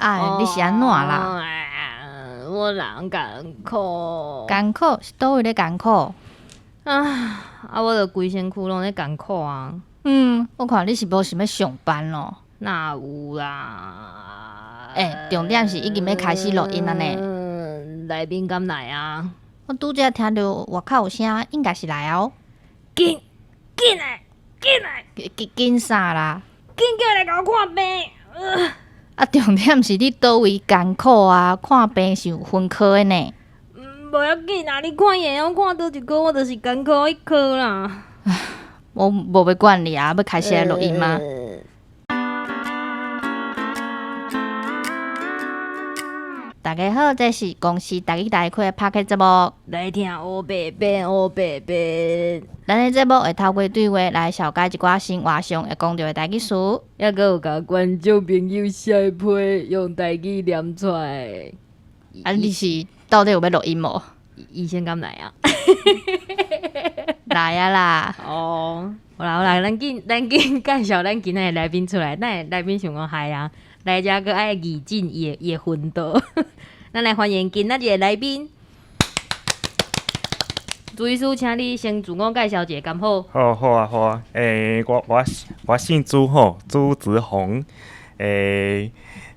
哎，你是按怎啦？我人艱苦。艱苦是佗位咧艱苦？啊啊！我著規身軀攏咧艱苦啊！嗯，我看你是無想欲上班囉。哪有啦？欸，重點是已經欲開始錄音了呢。來賓敢來啊？我拄才聽著外口有聲，應該是來啊。緊緊來，緊來！緊緊啥啦？緊叫來共我看病！啊，重點是你佗位艱苦啊？看病是有分科的呢。無要緊啦，你看伊會曉看佗一科，我就是艱苦彼科啦。我無欲管你啊，欲開始來錄音嗎？大家好，這是公視台語台開的 Podcast 節目。來聽烏白變，烏白變。咱的節目會透過對話來紹介一寡生活上會講著的台語詞，猶閣有共觀眾朋友寫批用台語念出來。啊，你是到底有欲錄音無？醫生敢來啊？來啊啦！哦，好啦好啦，咱緊咱緊介紹咱今仔的來賓出來，咱的來賓想講害啊，來遮閣愛擬進伊的頻道。咱來歡迎今仔日的來賓，朱醫師，請你先自我介紹一下，敢好？好，好啊，好啊。欸，我姓朱吼，朱子鴻，欸，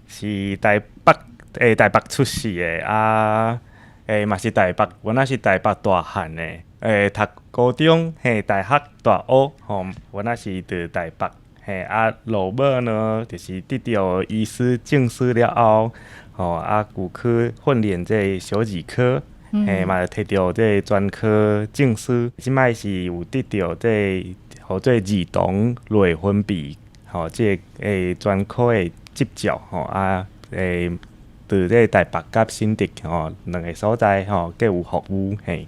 是台北，欸，台北出世的啊，欸，嘛是台北，阮仔是台北大漢的，欸，讀高中，嘿，大學、大學，吼，阮仔是佇台北，嘿，啊，落尾呢，就是得著醫師證書了後，吼，啊，有去訓練這個小兒科，嘿，嘛摕著這個專科證書，這擺是有得著這個號做兒童內分泌，吼，這個欸專科的執照，吼，啊，欸，佇這個台北佮新竹，吼，兩个所在，吼，各有服務，嘿。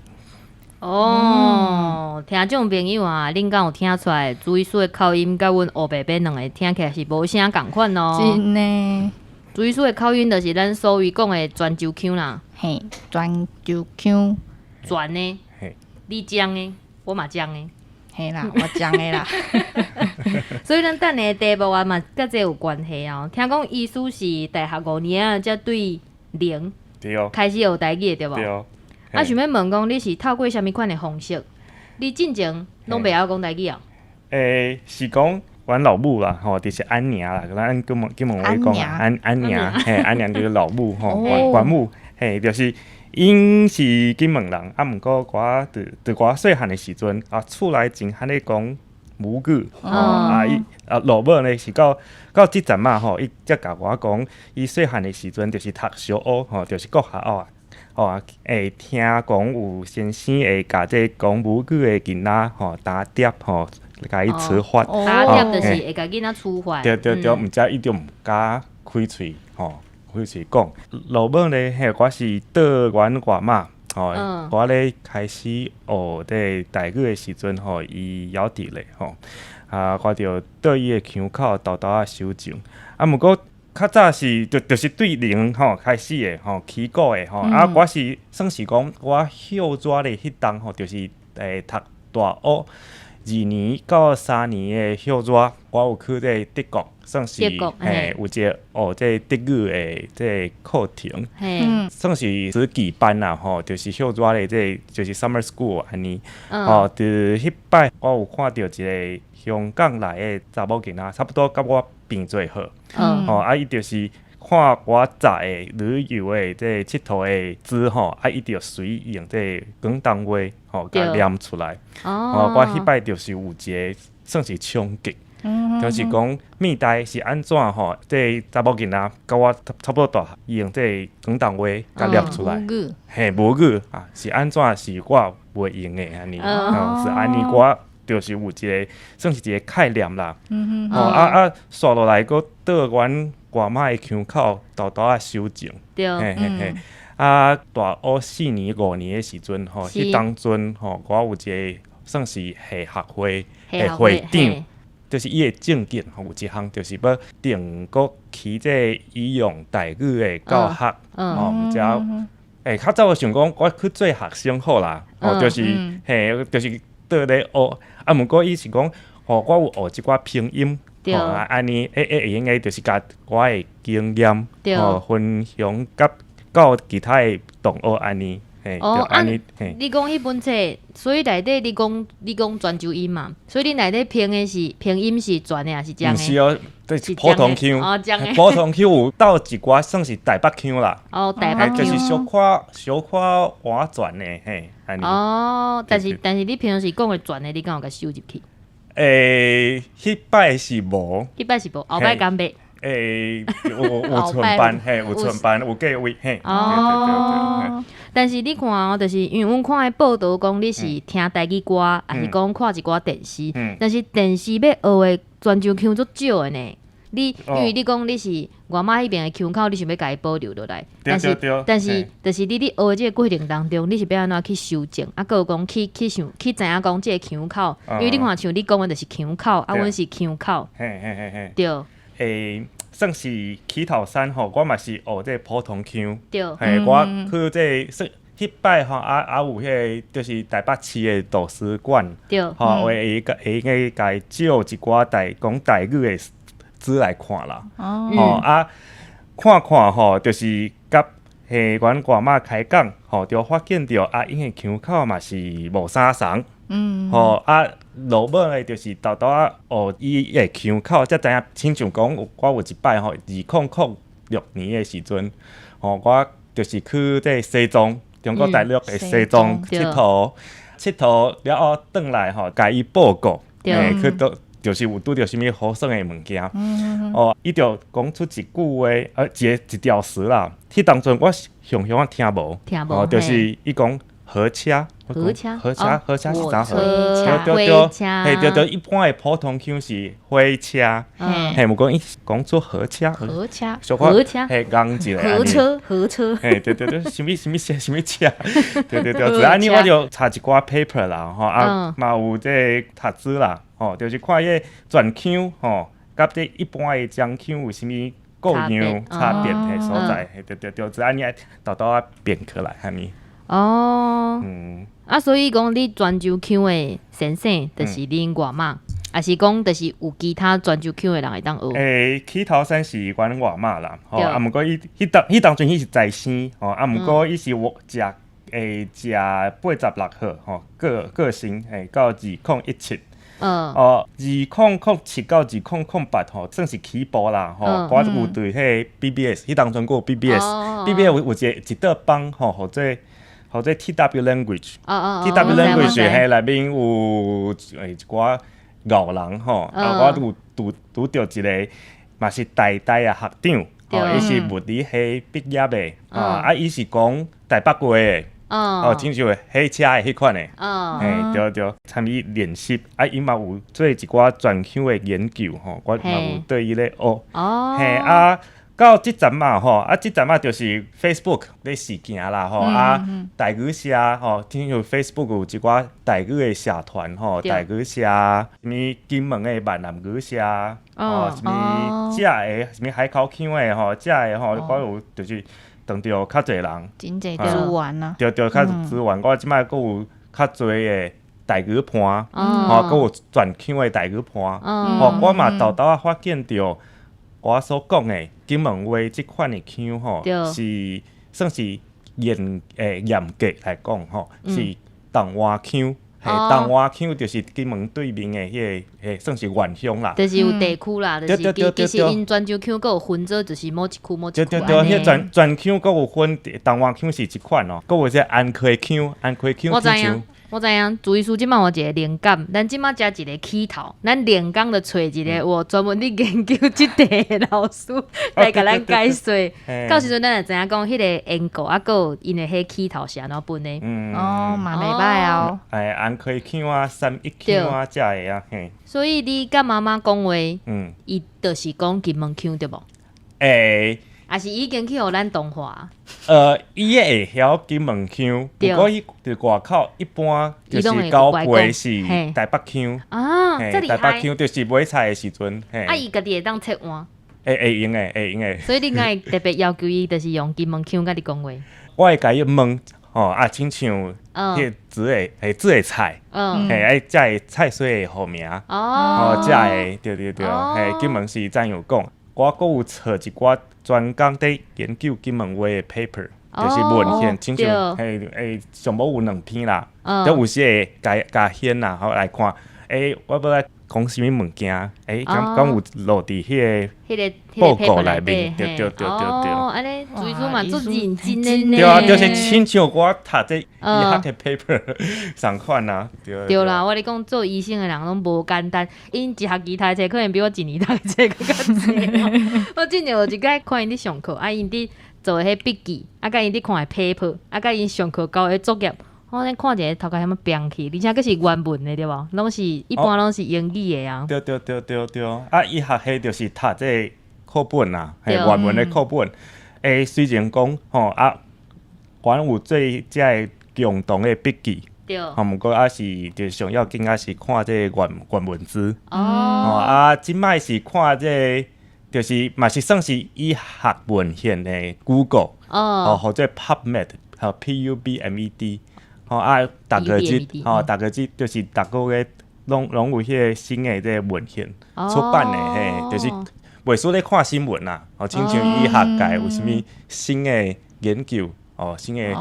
哦，聽眾朋友啊，恁敢有聽出來朱醫師的口音佮阮烏白白兩个聽起來是無啥仝款哦？真的。朱醫師的口音就是咱所謂講的泉州腔啦。嘿，泉州腔。泉的。嘿。你漳的，我嘛漳的。嘿啦，我漳的啦。所以咱等下題目啊嘛，佮這有關係哦。聽講醫師是大學5年啊，才對零開始學台語的對無？對哦。啊，想欲問講，你是透過啥物款的方式？你進前攏袂曉講台語啊？欸，是講阮老母啦，吼，就是俺娘啦，咱金門話講俺俺娘，嘿，俺娘就是老母吼，阮母，嘿，就是𪜶是金門人，啊，毋過我佇佇我細漢的時陣，啊，厝內真罕咧講母語，吼，啊伊啊老母呢是到到這陣仔吼，伊才共我講，伊細漢的時陣就是讀小學，吼，就是國學啊。吼，會聽講有先生會共這講母語的囡仔吼打碟吼，共伊處罰。打碟就是會共囡仔處罰。對對對，毋才伊就毋敢開喙吼，開喙講。落尾呢，嘿，我是綴阮外媽吼，我咧開始學這台語的時陣吼，伊猶佇咧吼，啊，我就綴伊的腔口沓沓仔修正。啊，毋過較早是就是對零吼開始的吼起鼓的吼，啊，我是算是講我歇熱的彼冬吼，就是欸讀大學2年到3年的歇熱，我有去這個德國，算是嘿有一個學這個德語的這個課程，算是暑期班啦吼，就是歇熱的這個就是 summer school 按呢，吼，佇彼擺我有看著一個香港來的查某囡仔，差不多佮我變做好，吼，啊，伊就是看我載的旅遊的這個𨑨迌的紙吼，啊，伊就隨用這個廣東話吼，共念出來。吼，我彼擺就是有一個算是衝擊，就是講物代是按怎吼，這個查某囡仔佮我差不多大，伊用這個廣東話共念出來，嘿，母語啊，是按怎是我袂用的按呢，吼，是按呢我。就是有一個算是一個概念啦，吼啊啊，紲落來閣綴阮外媽的腔口，沓沓仔修正，嘿嘿嘿，啊，大學4年5年的時陣吼，彼當陣吼，我有一個算是系學會的會長，就是伊的政見吼，有一項就是欲定閣起這個醫用台語的教學，吼，毋知欸，較早我想講我去做學生好啦，吼，就是嘿，就是。倒咧學，啊，毋過伊是講，吼，我有學一寡拼音，吼，按呢會用的，就是共我的經驗吼分享佮到其他的同學按呢，嘿，哦，按呢，你講彼本冊，所以內底你講泉州音嘛，所以你內底拼的是拼音是全的抑是正的？毋是哦，這是普通腔，哦，正的。普通腔有鬥一寡算是台北腔啦。哦，台北腔。就是小可婉轉的，嘿，按呢。哦，但是你平常時講的全的，你敢有共收入去？欸，彼擺是無，彼擺是無，後擺敢袂？欸，有存班，嘿，有存班，有計位，嘿。哦。但是你看哦，就是因為阮看的報道講你是聽台語歌，抑是講看一寡電視，但是電視欲學的泉州腔足少的呢。你因為你講你是外媽彼邊的腔口，你想欲共伊保留落來，但是就是你佇學的這個過程當中，你是欲按怎去修正？啊，閣有講去想去知影講這個腔口，因為你看像你講的就是腔口，啊，阮是腔口，對。欸，算是起頭山吼，我嘛是學這個普通腔，嘿，我去這個算彼擺吼，啊有彼個就是台北市的圖書館，吼，會用共伊借一寡台講台語的書來看啦，吼啊，看看吼，就是佮彼阮外媽開講，吼，就發現著啊，𪜶的腔口嘛是無啥仝，吼啊，落尾咧就是沓沓仔學伊的腔口，才知影，親像講我有一擺吼，2006年的時陣，吼，我就是去這西藏，中國大陸的西藏𨑨迌，𨑨迌了後轉來吼，共伊報告，欸，去倒就是有拄著啥物好耍的物件，哦，伊就講出一句話，一個一條詞啦。彼當陣我雄雄仔聽無，哦，就是伊講火車，火車，火車，火車是啥貨？對對對，嘿對對，一般的普通腔是火車，嘿，毋過伊講出火車，火車，火車，嘿，講一个，火車，火車，嘿，對對對，啥物啥物車，啥物車，對對對，是按呢我就查一寡 paper 啦，吼啊，嘛有這個讀書啦，吼，就是看彼個全腔，吼，佮這一般的正腔有啥物各樣差別的所在，嘿，對對對，是按呢沓沓仔變起來，按呢。哦，啊，所以講你泉州腔的先生就是恁外媽，抑是講就是有其他泉州腔的人會當學？欸，起頭先是阮外媽啦，吼，啊，毋過伊彼當陣伊是在生，吼，啊，毋過伊是我食欸食86號，吼，過身，欸，到2017。哦，2007到2008吼，算是起步啦，吼，我有對彼個 BBS，彼當陣閣有 BBS，BBS 有一個幫吼，號做 TW Language，TW Language 彼內面有欸一寡老人吼，啊，我有拄著一個嘛是台大的學長，吼，伊是物理系畢業的，啊，伊是講台北話的。哦，親像火車的彼款的，嘿，對對，參與練習，啊，伊嘛有做一寡全腔的研究吼，我嘛有對伊咧學，嘿啊，到這陣仔吼，啊，這陣仔就是 Facebook 咧時行啦吼，啊，台語社吼，親像 Facebook 有一寡台語的社團吼，台語社，啥物金門的閩南語社，吼，啥物遮的，啥物海口腔的吼，遮的吼，我有就是當著較濟人，真濟資源啊，對對，較資源，我這擺閣有較濟的台語伴，吼，閣有全腔的台語伴，吼，我嘛沓沓仔發現著我所講的金門話這款的腔吼，是算是嚴格來講吼，是台灣腔。嘿，台灣腔就是金門對面的彼個，嘿，算是原鄉啦。就是有地區啦，就是其實𪜶泉州腔閣有分做，就是某一區某一區。對對對，彼全腔閣有分，台灣腔是一款哦，閣有這安溪腔，安溪腔。我知影，我知影，朱醫師這擺有一個靈感，咱這擺才一個起頭，咱連工就揣一個有專門佇研究這塊的老師來共咱解說。到時陣咱就知影講彼個緣故，啊，閣有𪜶的彼起頭是按怎分的。哦，嘛袂䆀哦。哎，安溪腔啊，三一腔啊，遮个啊，嘿。所以你佮媽媽講話，伊就是講金門腔對無？欸。抑是已經去予咱同化？伊會曉金門腔，毋過伊佇外口一般就是交陪是台北腔。啊，這厲害！台北腔就是買菜的時陣，啊，伊家己會當切換？會用的，會用的。所以你敢會特別要求伊，就是用金門腔佮你講話？我會共伊問。吼啊，親像彼個煮的會煮的菜，嘿，愛食的菜色的號名，哦，食的對對對，嘿，金門是怎樣講？我閣有找一寡專工佇研究金門話的 paper，就是文獻，親像嘿欸，上無有兩篇啦，都有時會共共顯啦，吼來看，欸，我欲來講啥物物件，欸，敢敢有落佇彼個報告內面，對對對對對。哦，按呢，朱醫師嘛足認真的呢。對啊，就是親像我讀這醫學的 paper 仝款啊。對啦，我咧講做醫生的人攏無簡單，𪜶一學期讀冊可能比我一年讀冊閣較濟。我之前有一擺看𪜶佇上課，啊，𪜶佇做彼筆記，啊，佮𪜶佇看的 paper，啊，佮𪜶上課交的作業。我咧看一个頭殼遐麼扁去，而且閣是原文的對無？攏是一般攏是英語的啊。對對對對對，啊，醫學系就是讀這個課本啊，嘿，原文的課本。欸，雖然講吼啊，阮有做這个共同的筆記，對。吼，毋過抑是就上要緊，抑是看這個原文字。哦。啊，這擺是看這個，就是嘛是算是醫學文獻的 Google，哦，或者 PubMed，吼 PUBMED。吼啊，逐個日，吼，逐個日就是逐個月攏有彼個新的這個文獻出版的，嘿，就是袂輸咧看新聞啦。吼，親像醫學界有啥物新的研究，哦，新的，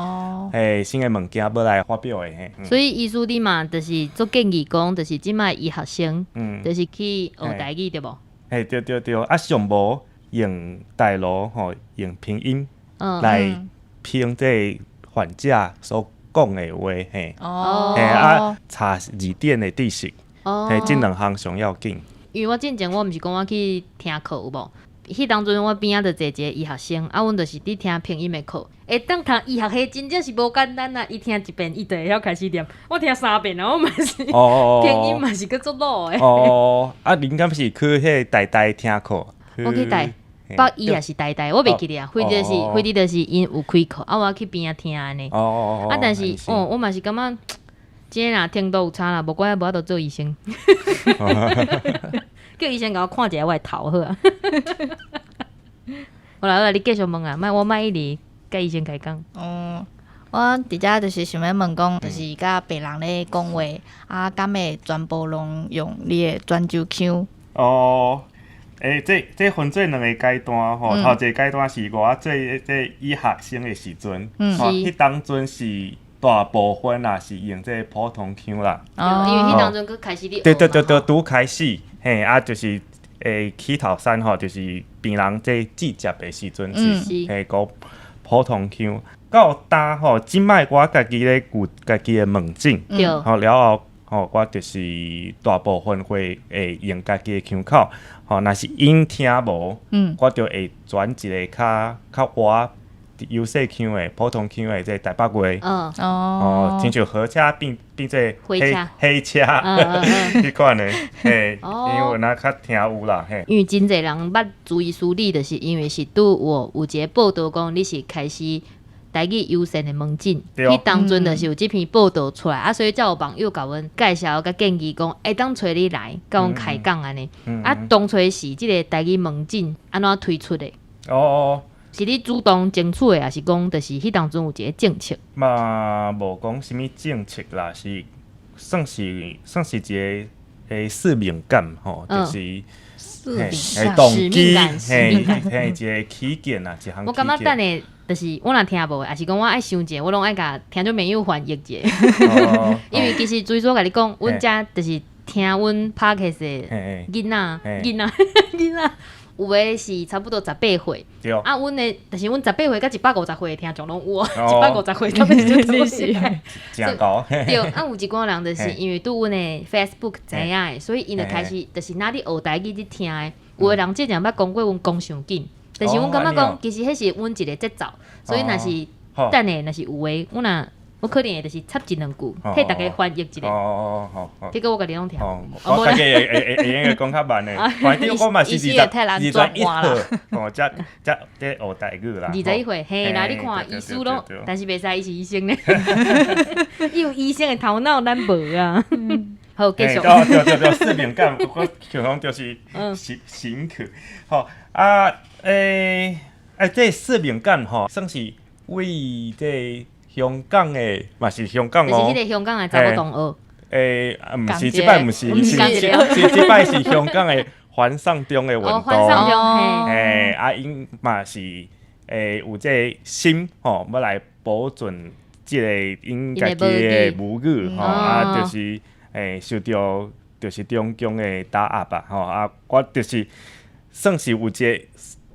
嘿，新的物件欲來發表的，嘿。所以醫師你嘛，就是足建議講，就是這擺醫學生，就是去學台語對無？嘿，對對對，啊，上無用大陸吼，用拼音來拼這個患者所講的話，嘿，嘿啊，查字典的知識，嘿，這兩項上要緊。因為我進前我毋是講我去聽課有無？彼當陣我邊仔就坐一個醫學生，啊，阮就是佇聽拼音的課。會當讀醫學系真正是無簡單啊！伊聽一遍，伊就會曉開始念；我聽三遍啊，我嘛是拼音嘛是閣足老的。哦，啊，恁敢是去彼個台大聽課？我去台北醫抑是台大，我袂記得啊。反正是反正就是𪜶有開課，啊，我去邊仔聽按呢。啊，但是哦，我嘛是感覺，這若程度有差啦，無怪無法度做醫生。叫醫生共我看一下我的頭好啊。好啦好啦，你繼續問啊，莫我莫一直佮醫生開講。哦，我佇遮就是想欲問講，就是佮別人咧講話，啊，敢會全部攏用你的泉州腔？哦。欸，這分做兩個階段吼，頭一個階段是我做這醫學生的時陣，吼，彼當陣是大部分啦是用這普通腔啦。哦，因為彼當陣閣開始咧。對對對對，拄開始，嘿啊，就是欸起頭先吼，就是病人這接接的時陣是嘿講普通腔。到今吼，這擺我家己咧有家己的門診，吼了後。吼，我就是大部分會用家己的腔口，吼，若是𪜶聽無，我就會轉一個較較活優勢腔的普通腔的這個台北話，哦，親像火車變變做火車，彼款的，嘿，因為若較聽有啦，嘿。因為真濟人捌朱醫師你，就是因為是拄有有一個報道講你是開始台語優先的門診，彼當陣就是有這篇報道出來，啊，所以才有網友共阮介紹佮建議講，會當揣你來，佮阮開講按呢。啊，當初是這個台語門診按怎推出的？哦，是你主動爭取的，抑是講就是彼當陣有一個政策？嘛，無講啥物政策啦，是算是算是一個欸使命感吼，就是使動機，嘿，嘿，一個起見啦，一項。我感覺等下就是我若聽無，抑是講我愛想者，我攏愛共聽眾朋友翻譯者。因為其實朱醫師共你講，阮遮就是聽阮 Podcast 的囡仔，囡仔，囡仔，有的是差不多十八歲。啊，阮的，但是阮十八歲佮150歲的聽眾攏有，150歲特別是真高。對，啊，有一寡人就是因為對阮的 Facebook 知影的，所以𪜶就開始就是若咧學台語咧聽的。有的人之前捌講過阮講傷緊，但是阮感覺講其實彼是阮一個節奏，所以若是等下若是有的，阮若我可能會就是插一兩句，替大家翻譯一下。哦哦哦，結果我家己攏聽。我家己會會會會用講較慢的，反正我嘛是21歲，哦，才才咧學台語啦。 21歲，嘿啦，你看醫師攏，但是袂使，伊是醫生呢，伊有醫生的頭腦，咱無啊。好，繼續。對對對，使命感，我想講就是辛辛苦。好啊，欸，這使命感吼，算是為這。香港的，嘛是香港就是哦彼個香港的查某同學。毋是，這擺毋是，是是這擺是香港的環送中的運動。環送中，嘿，啊，𪜶嘛是有這个心吼，欲來保存這個𪜶家己的母語吼，啊，就是受著就是中共的打壓吧，吼啊，我就是算是有一个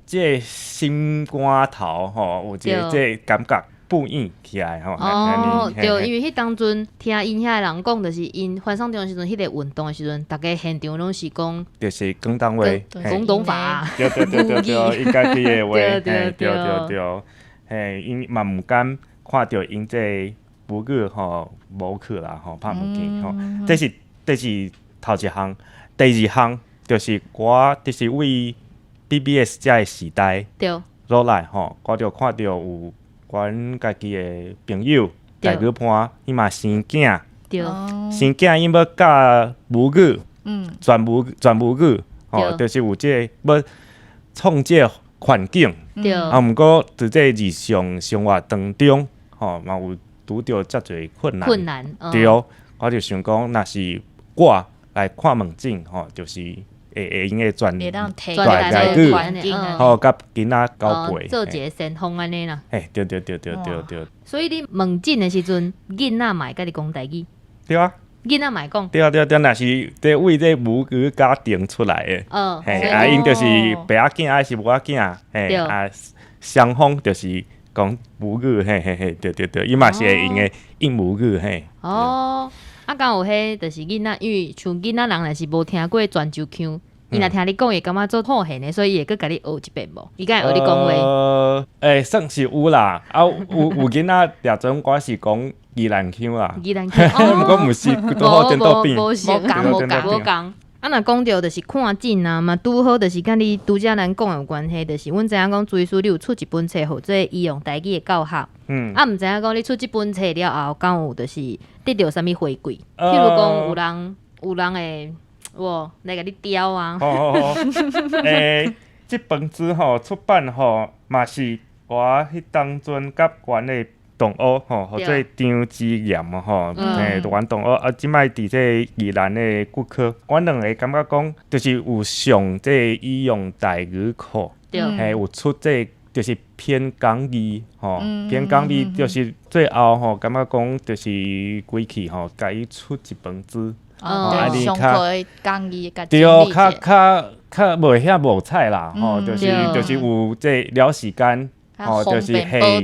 這个心肝頭吼，有一个這个感覺。不硬起來吼。哦，對，因為彼當陣聽𪜶遐的人講，就是𪜶反送中的時陣，彼個運動的時陣，逐家現場攏是講，就是廣東話，廣東話，對對對對對，𪜶家己的話，對對對對，嘿，𪜶嘛毋甘看著𪜶這个母語吼無去啦吼，拍毋見吼，這是頭一項，第二項就是我就是為 BBS 這个時代落來吼，我就看著有阮家己的朋友台語伴，伊嘛生囝，生囝𪜶欲教母語，全母語，吼，就是有這個欲創這個環境，啊，毋過佇這日常生活當中，吼，嘛有拄著遮濟困難，困難，對，我就想講，若是我來看門診，吼，就是會用得全台語，吼，佮囡仔交陪，做一个先鋒按呢啦。嘿，對對對對對對。所以你問診的時陣，囡仔嘛會佮你講台語。對啊。囡仔嘛會講。對啊對啊對，若是這為這母語家庭出來的，嘿，啊，𪜶就是爸仔囝還是母仔囝，嘿，啊，雙方就是講母語，嘿嘿嘿，對對對，伊嘛是會用的用母語，嘿。哦，啊，敢有彼就是囡仔，因為像囡仔人若是無聽過泉州腔，伊若聽你講會感覺足好現的，所以伊會閣共你學一遍無？伊敢會學你講話？算是有啦，啊，有囡仔掠準我是講宜蘭腔啦，宜蘭腔，毋過毋是拄好顛倒變，無仝無仝無仝。啊，若講著就是看診啊嘛，拄好就是佮你拄才咱講的有關係，就是阮知影講朱醫師你有出一本冊，號做醫用台語的教學。啊，毋知影講你出這本冊了後，敢有就是得著啥物回饋？譬如講有人會哇來共你刁啊。好好好。這本書吼出版吼嘛是我彼當陣佮阮的同學吼，號做張之嚴吼，阮同學啊，這擺佇這宜蘭的骨科，阮兩个感覺講，就是有上這醫用台語課，嘿，有出這就是編講義吼，編講義就是最後吼，感覺講就是規氣吼，共伊出一本書，哦，上課的講義共對，較較較袂遐無彩啦，吼，就是有這了時間。吼，就是嘿，嘿，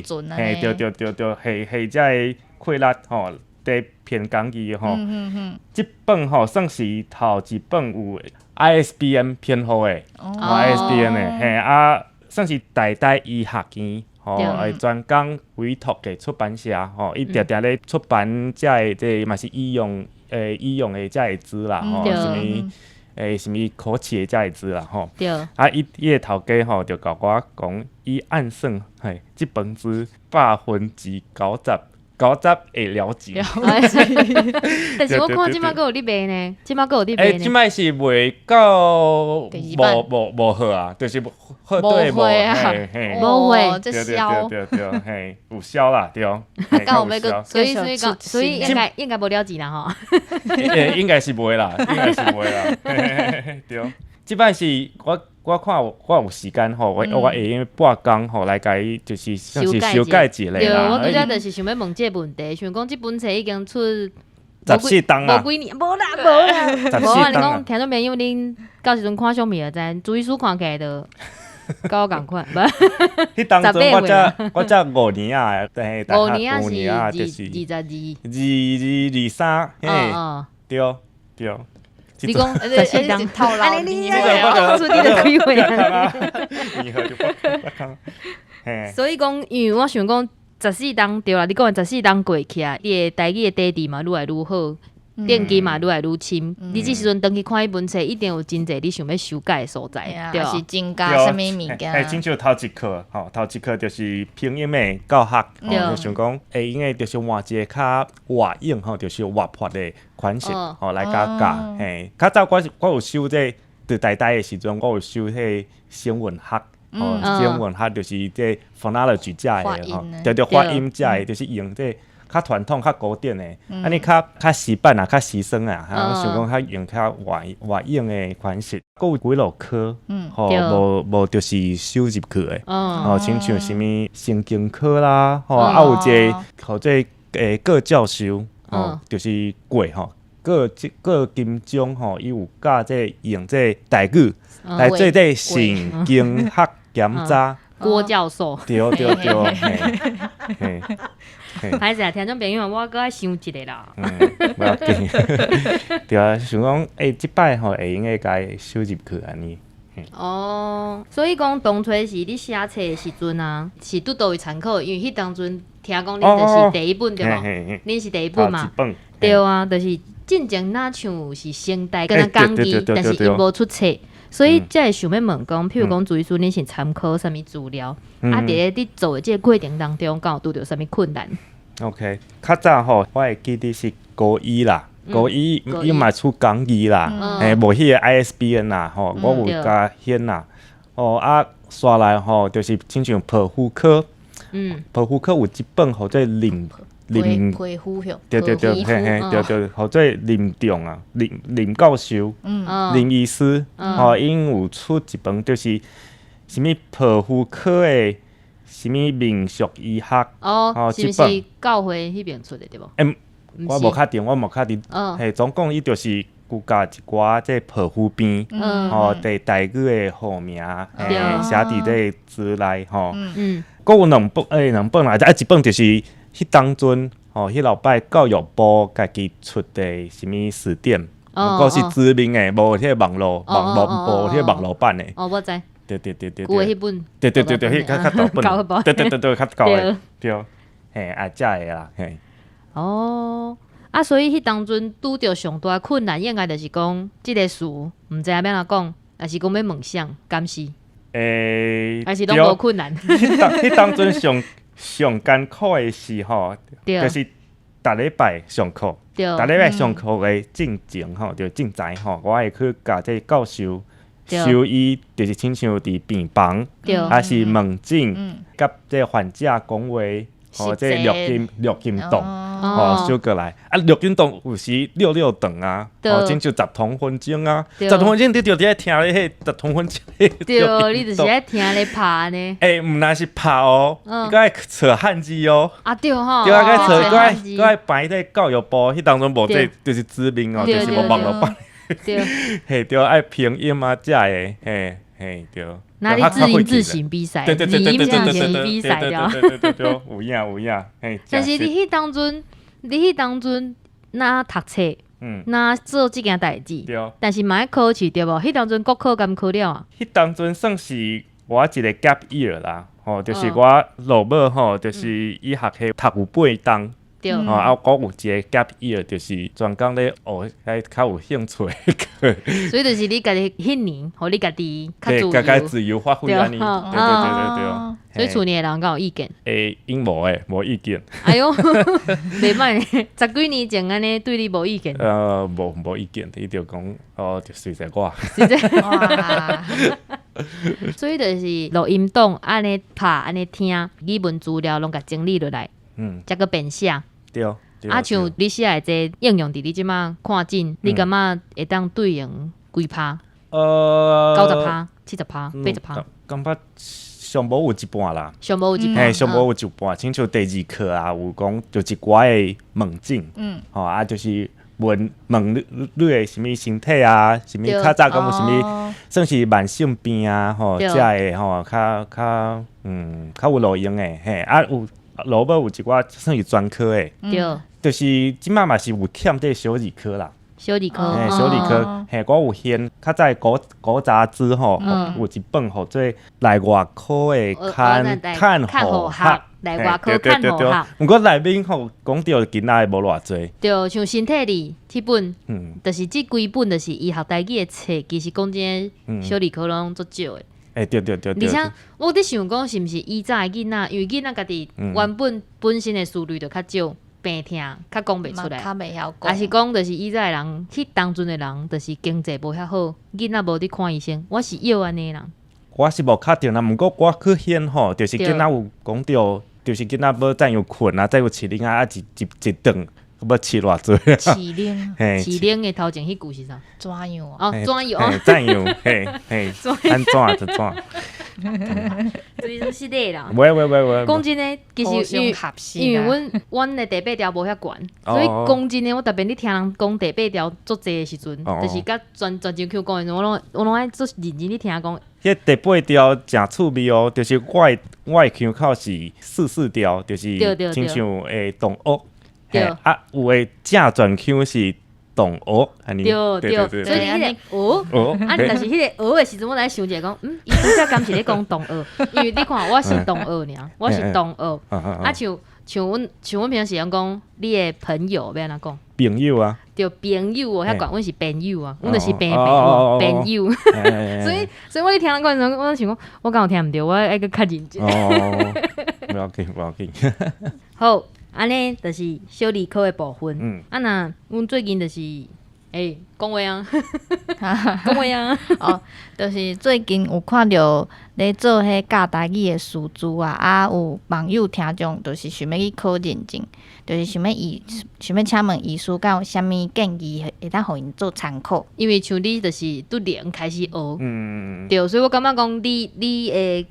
對對對對，嘿，嘿，這个氣力吼，佇編講義吼，這本吼算是頭一本有 ISBN 編號的，ISBN 的，嘿啊，算是台大醫學院吼，專工委託的出版社吼，伊定定咧出版這个這嘛是醫用的這个書啦，吼，啥物啥物口齒的這个書啦，吼。啊，伊的頭家吼就共我講，伊按算嘿，這本書90%會了結。但是我看這擺閣有咧賣呢，這擺閣有咧賣呢。這擺是賣到無貨啊，就是貨對無無貨，對對對對，嘿，有銷啦，對。所以講，所以應該無了錢啦吼。應該是袂啦，應該是袂啦。對，這擺是我看我有時間吼，我會用半工吼來共伊就是算是修改一下啦。對，我拄才就是想欲問這個問題，想講這本冊已經出 14冬啊，無幾年，無啦無啦，無啊！你講聽眾朋友，恁到時陣看相片就知，朱醫師看起來就佮我仝款，無。彼當陣我才5年啊， 5年五年啊，是就是 22、 22、23，嘿，對對。你講14冬，套按呢你講出你就幾歲啊？所以講，因為我想講14冬對啦，你講14冬過去啊，你的台語的底子嘛愈來愈好，奠基嘛愈來愈深。你這時陣轉去看彼本冊，一定有真濟你想欲修改的所在，對是增加啥物物件？嘿，親像頭一課吼，頭一課就是拼音的教學，就想講會用的，就是換一個較活用吼，就是活潑的款式吼來共教。嘿，較早我有修這佇台大的時陣，我有修彼個聲韻學。吼，聲韻學就是這 phonology 遮的吼，對對，發音遮的，就是用這較傳統、較古典的，啊你較較時辦啊，較時尚啊，哈，想講較用較活活用的款式，閣有幾落科，吼，無無就是收入去的，吼，親像啥物神經科啦，吼，啊有一個號做郭教授，吼，就是郭吼，郭郭金鐘吼，伊有教這用這台語來做這神經學檢查。郭教授。對對對，嘿，嘿。歹勢啊，聽眾朋友，我閣愛想一下啦。嗯，無要緊。對啊，想講，欸，這擺吼會用得共收入去按呢。哦，所以講當初是你寫冊的時陣啊，是佇佗位參考？因為彼當陣聽講恁就是第一本對無？恁是第一本嘛？對啊，就是進前若像是成大敢若講義，但是伊無出冊。所以才會想欲問講，譬如講朱醫師，恁是參考啥物資料？啊，佇咧你做的這個過程當中，敢有拄著啥物困難？OK，較早吼，我會記得是高一啦，高一伊嘛出講義啦，嘿，無彼個 ISBN 啦，吼，我有共顯啦，哦啊，煞來吼，就是親像皮膚科，皮膚科有一本號做林林，皮膚學，對對對，嘿嘿，對對，號做林仲啊，林林教授，林醫師，吼，𪜶有出一本，就是啥物皮膚科的啥物民俗醫學，哦，是毋是教會彼邊出的對無？欸，我無確定，我無確定，嘿，總共伊就是有共一寡這皮膚病，吼，佇台語的號名，嘿，寫佇這書內，吼，閣有兩本，欸，兩本啦，啊，一本就是彼當陣，吼，彼老擺教育部家己出的啥物辭典，毋過是紙面的，無彼個網路，網無無彼個網路版的。哦，我知。對對對對。舊的彼本。對對對對，彼較較大本。對對對對，較舊的。對，嘿，啊，遮的啦，嘿。哦，啊，所以彼當陣拄著上大困難，應該就是講這个詞毋知影欲按怎講，抑是講欲問啥，敢是？欸，還是攏無困難？彼當陣上上艱苦的是吼，就是逐禮拜上課，逐禮拜上課的進前吼，就進前吼，我會去共這教授收伊，就是親像佇病房，抑是門診，佮這患者講話，吼，這錄音錄音檔，吼，收過來。啊，錄音檔有時溜溜長啊，吼，親像十通分鐘啊，十通分鐘你就佇咧聽咧彼十通分鐘。對，你就是愛聽咧拍呢。欸，毋但是拍哦，你閣愛揣漢字哦。啊對吼。對啊，閣愛揣，閣愛閣愛排咧教育部，彼當陣無這就是紙面哦，就是無網路版。嘿，對，愛拼音啊，遮的，嘿，嘿，對。那你字音字形比賽，字音字形比賽對。對對對對，有影有影，嘿。但是你彼當陣，你彼當陣若讀冊，若做這件代誌，但是嘛愛考試對無？彼當陣國考敢考了啊？彼當陣算是我一個 gap year 啦，吼，就是我落尾吼，就是醫學系讀有八冬。對，吼啊，我有一個 gap year，就是專工咧學彼較有興趣的所以就是你家己彼年，予你家己較自由，較自由發揮按呢，對對對對對。所以厝裡的人敢有意見？欸，𪜶無欸，無意見。哎喲，袂歹呢，十幾年前按呢對你無意見。無無意見，伊就講哦，就隨在我。隨在所以就是錄音檔按呢拍，按呢聽，語文資料攏共整理落來，才閣編寫。對，啊，像你寫的這應用佇你這馬看診，你感覺會當對應幾趴？90%、70%、80%？感覺上無有一半啦。上無有一半。嘿，上無有一半，親像第二課啊，有講就一寡的問診，吼啊，就是問問你你的啥物身體啊，啥物較早敢有啥物，算是慢性病啊，吼，遮的吼，較較較有路用的，嘿，啊有。落尾有一寡算是專科的，就是這馬嘛是有欠這小兒科啦。小兒科，嘿，小兒科，嘿，我有現較早古古雜誌吼，有一本號做內外科的看看護學，內外科看護學。毋過內面吼講著囡仔的無偌濟。對，像身體裡這本，就是這規本就是醫學台語的冊，其實講真，小兒科攏足少的。欸，對對對對。而且我佇想講，是毋是以早的囡仔，因為囡仔家己原本本身的思慮就較少，病痛較講袂出來，較袂曉講。抑是講，就是以早的人，彼當陣的人，就是經濟無遐好，囡仔無佇看醫生。我是臆按呢啦。我是無確定啦，毋過我去顯吼，就是囡仔有講著，就是囡仔欲怎樣睏啊，怎樣飼奶啊，啊一一一頓欲飼偌濟飼奶，嘿，飼奶的頭前彼句是啥？怎樣啊？哦，怎樣哦？怎樣？嘿嘿，按怎就怎。就是是的啦。喂喂喂喂，講真的，其實因為因為阮的第八調無遐懸，所以講真的，我特別你聽人講第八調足濟的時陣，就是佮泉州腔講的時陣，我攏愛足認真咧聽講。彼第八調誠趣味哦，就是我的腔口是四四調，就是親像會動樂。啊，有的正泉腔是動樂，對對，所以彼個學，啊，但是彼個學的時陣，我來想一下講，伊拄才敢是咧講動樂，因為你看我是動樂爾，我是動樂，啊，像阮平時講，你的朋友欲按怎講？朋友啊，對，朋友哦，遐講阮是朋友啊，阮就是朋友，朋友，所以我咧聽人講時陣，我想講，我敢有聽毋著，我愛閣較認真。哦，無要緊，無要緊。好。按呢就是小理科的部分。啊若阮最近就是，欸，講話啊，講話啊。哦，就是最近有看著咧做彼教台語的師資啊，啊有網友聽眾就是想欲去考認證，就是想欲請問醫師，敢有啥物建議會當予𪜶做參考？因為像你就是拄零開始學，對，所以我感覺講你會，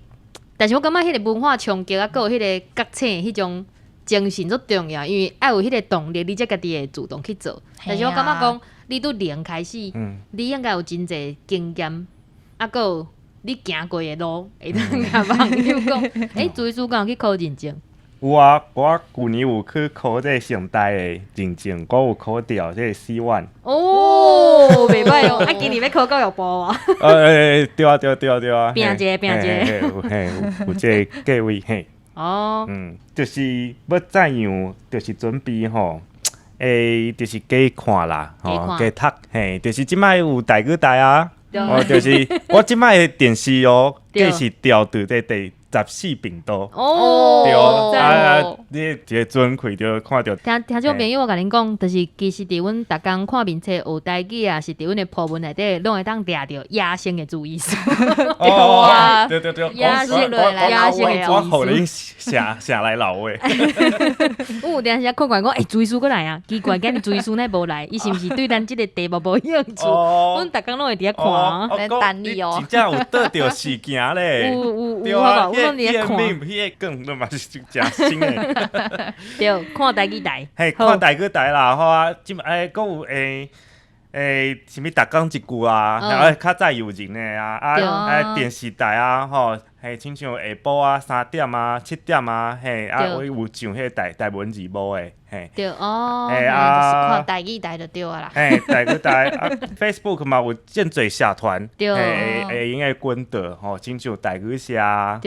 但是我感覺彼個文化衝擊啊，閣有彼個覺醒彼種精神足重要，因為愛有彼個動力，你才家己會主動去做。但是我感覺講，你拄零開始，你應該有真濟經驗，啊，閣有你行過的路，會當共網友講，欸，朱醫師敢有去考認證？有啊，我舊年有去考這個成大的認證，我有考著這個 C1。哦，袂䆀哦，啊，今年欲考教育部啊？對啊，對啊，對啊，對啊。拼一下，拼一下。嘿，有這個計劃嘿。就是欲怎樣，就是準備吼，就是加看啦，吼，加讀，嘿，就是這擺有台語台啊，哦，就是我這擺的電視哦，計是調到這第十四頻道。哦，對啊，你一个陣開著看著。聽聽眾朋友，我共恁講，就是其實佇阮逐工看面冊學台語啊，是佇阮的鋪文內底，攏會當掠著野生的朱醫師。哦，對對對，野生野生的我予恁寫寫來留話。我有當時看過講，欸，朱醫師閣來啊？奇怪，今日朱醫師哪無來？伊是毋是對咱這個題目無興趣？阮逐工攏會佇遐看。咧等你哦。真正有倒著事件咧。有有有，好無？阮攏佇遐看。彼個梗嘛是誠新的。對，看台語台。嘿，看台語台啦，吼啊，這擺閣有啥物逐工一句啊，啊，較早有人的啊，啊啊電視台啊，吼，嘿，親像下晡啊三點啊七點啊，嘿，啊我有上彼個台文字幕的，嘿。對哦，嘿啊，就是看台語台就對啊啦。嘿，台語台啊，Facebook 嘛有真濟社團，對，會用的管道，吼，親像台語社，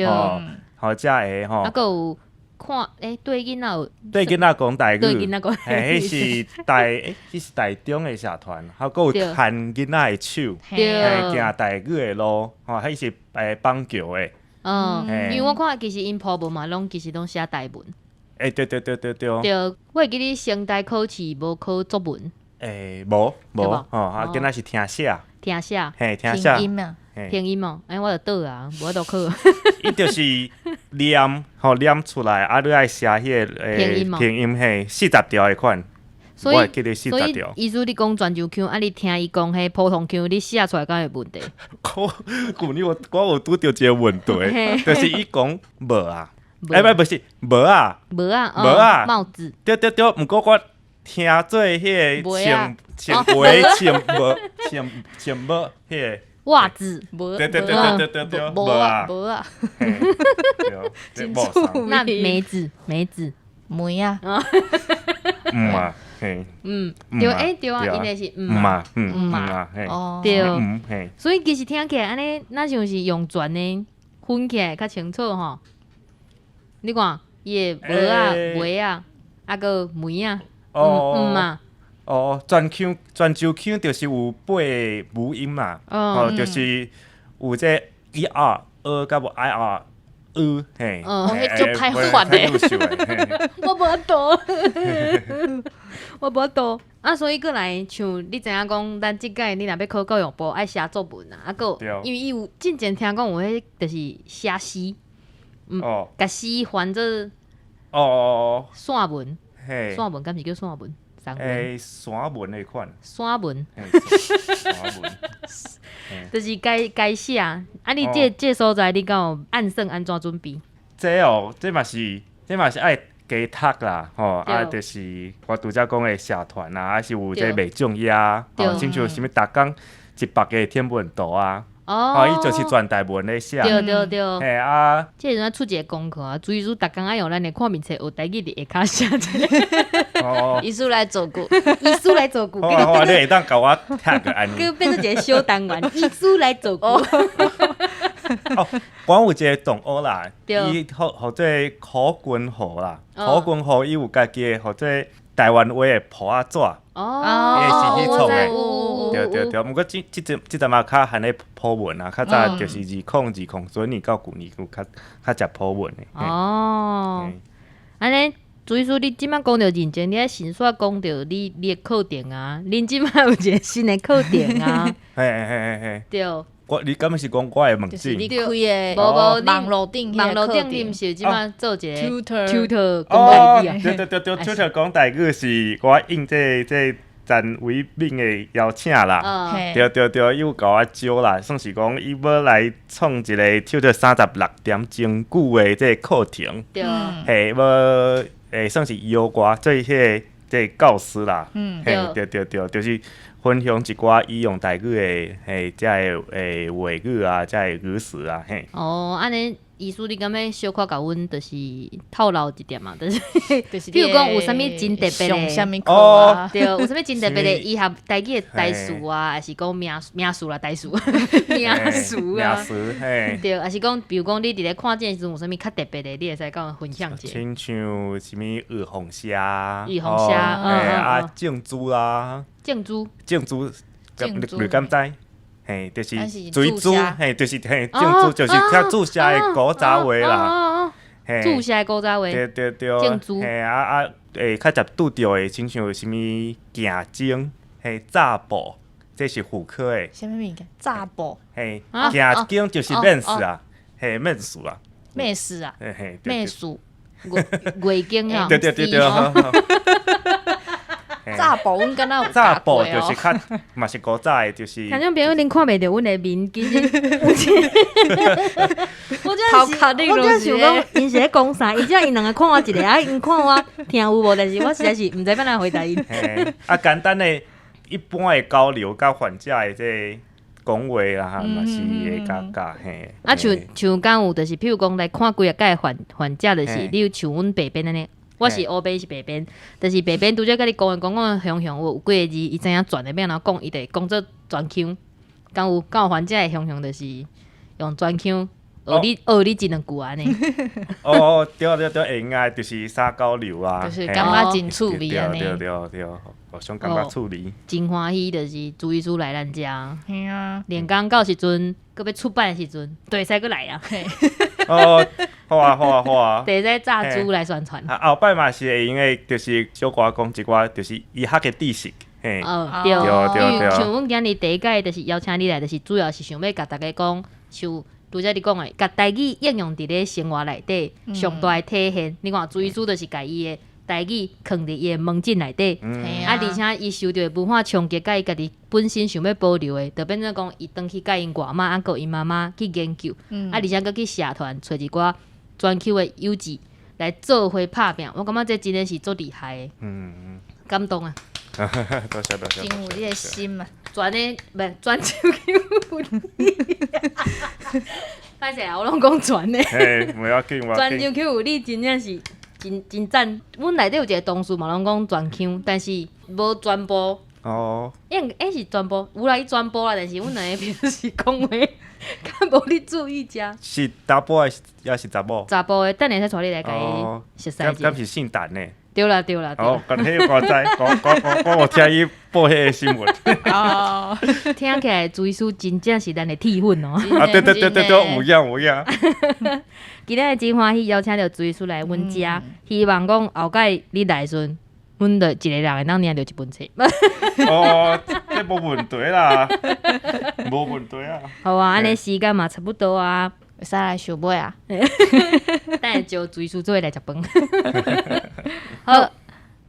吼，吼，遮會吼。啊，閣有看，欸，對囡仔有。對囡仔講台語。對囡仔講。嘿，彼是台，欸，彼是台中的社團，還閣有牽囡仔的手，嘿，行台語的路，吼，彼是板橋的。嗯，因為我看其實𪜶鋪文嘛，攏其實攏寫台文。欸，對對對對對。對，我會記得成大考試無考作文。欸，無無，吼，啊，敢若是聽寫。聽寫。嘿，聽寫。拼音啊。拼音哦，欸，我就倒啊，無法度考。伊就是念，吼念出來，啊，你愛寫彼個拼音嘿，四十條的款。所以，所以，意思你講泉州腔，啊，你聽伊講彼普通腔，你寫出來敢會問題？我舊年我有拄著一個問題，就是伊講帽仔，欸，不是帽仔，帽仔，帽仔，帽子。對對對，毋過我聽做彼個穿穿鞋穿帽穿穿帽彼個。襪子，對對對對對對，帽仔，帽仔，那梅子，梅子，梅仔，毋啊，嘿，嗯，對，欸，對啊，𪜶的是毋啊，毋啊，嘿，對，所以其實聽起來按呢，若像是用泉的分起來較清楚吼。你看，伊的帽仔、襪仔，啊閣梅仔，毋毋啊。哦，泉腔、泉州腔就是有八個母音嘛，哦，就是有這 E R E 佮無 I R E 嘿，哦，彼足歹發的，我無法度，我無法度。啊，所以閣來像你知影講，咱這屆你若欲考教育部愛寫作文啊，啊閣因為伊有進前聽講有彼就是寫詩，共詩翻做散文，散文敢是叫散文？散文。欸，散文的款。散文。散文。就是該該寫啊！你這這所在你敢有按算按怎準備？這哦，這嘛是愛加讀啦，吼啊，就是我拄才講的社團啊，還是有這袂重要，吼，親像啥物逐工100個天文圖啊，哦，伊就是全台文咧寫，對對對，嘿啊，這時陣出一個功課啊，朱醫師逐工愛用咱的看面冊學台語佇下跤寫一個，醫師來做句，醫師來做句，好啊好啊，你會當共我聽個按呢，閣變做一個小單元，醫師來做句。哦，我有一個同學啦，伊號號做柯君豪啦，柯君豪伊有家己的號做台灣話的簿仔紙，哦，伊是去創的，對對對，毋過這這陣這陣嘛較罕咧 po 文啊，較早就是2020準年到舊年有較較濟 po 文的。哦，按呢，朱醫師，你這擺講著認真，你愛先煞講著你的課程啊，恁這擺有一個新的課程啊，嘿嘿嘿嘿，對。我你敢是講我的網站？你開的無無網路頂，網路頂你毋是這擺做一個 tutor 講台語啊？對對對對，tutor 講台語是我應這這陳偉敏的邀請啦。對對對，伊有共我招啦，算是講伊欲來創一個 tutor 36點鐘久的這個課程。對。嘿，欲會算是邀我做彼個這個教師啦。嘿，對對對，就是分享一寡伊用台語的嘿，遮个欸話語啊，遮个語詞啊，嘿。哦，按呢，醫師你敢欲小可共阮就是透露一點啊？就是，比如講有啥物真特別的，啥物課啊？對，有啥物真特別的醫學台語的台詞啊，還是講名名詞啦，台詞名詞啊，名詞嘿。對，還是講，比如講你佇咧看診的時陣有啥物較特別的，你會使共阮分享一下。親像啥物耳紅蝦，耳紅蝦，啊，種珠啦。種珠，種珠，你敢知？嘿，就是水珠，嘿，就是嘿，種珠就是較注射的古早話啦，嘿，注射的古早話，對對對，種珠，嘿啊啊，會較捷拄著的，親像啥物鏡鐘，嘿，紮布，這是婦科的。啥物物件？紮布。嘿，鏡鐘就是面試啊，嘿，面試啊。面試啊。嘿嘿，面試。月經啊。對對對對。紮布，阮敢若有紮布就是較嘛是古早的，就是。聽眾朋友，恁看袂著阮的面，其實我真是，我真想講，𪜶是咧講啥？伊只𪜶兩个看我一个，啊，𪜶看我聽有無？但是我實在是毋知欲按怎回答𪜶。啊，簡單的，一般的交流佮患者的這講話啦，嘛是會較教嘿。啊，像像敢有，就是譬如講來看幾仔屆患者，就是你有像阮白邊按呢。我是烏白，是白邊，就是白邊拄才共你講的講講雄雄有幾个字，伊知影轉的欲按怎講，伊就會講做全腔。敢有敢有患者的雄雄，就是用全腔學你學你一兩句按呢。哦，對對對，會用的，就是三交流啊，就是感覺真趣味按呢。對對對，互相感覺趣味。真歡喜，就是朱醫師來咱遮。嘿啊。連講到時陣，閣欲出版的時陣，就會使閣來啊。哦，好啊，好啊，好啊。就會使炸豬來宣傳。啊，後擺嘛是會用的，就是小可講一寡，就是醫學的知識。嘿，哦，對，對對。像阮今日第一擺就是邀請你來，就是主要是想欲共大家講，像拄才你講的，共台語應用佇咧生活內底上大的體現。你看朱醫師就是共伊的台語囥佇伊的門診內底，啊，而且伊受著的文化衝擊，佮伊家己本身想欲保留的，就變做講伊轉去佮𪜶外媽啊，閣𪜶媽媽去研究，啊，而且閣去社團揣一寡全球的友誼來做伙拍拚。我感覺這真的是足厲害的，感動啊！多謝多謝，真有你的心啊！全的袂全手有你，歹勢啊，我攏講全的。嘿，袂要緊，全手有你真正是真真讚。阮內底有一個同事嘛，攏講全腔，但是無全部。哦。應應是全部有啦，伊全部啦，但是阮兩個平時講話較無咧注意遮。是查埔的，抑是查某？查埔的，等下才帶你來共伊熟似者。敢是姓陳的？對啦對啦。哦，講彼個我知，我有聽伊報彼個新聞。哦，聽起來朱醫師真正是咱的鐵粉哦。啊，對對對對對，有影有影。今日真歡喜邀請著朱醫師來阮遮，希望講後擺你來時陣，阮就一个人會當領著一本冊。哦，這無問題啦，無問題啊。好啊，按呢時間嘛差不多啊，會使來收尾啊。等下招廚師做伙來食飯。好，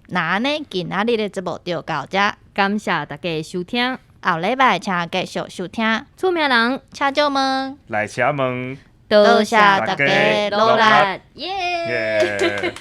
那按呢，今仔日的節目就到遮，感謝大家的收聽，後禮拜請繼續收聽。厝名人請少問，來請問，多謝大家努力，耶！耶。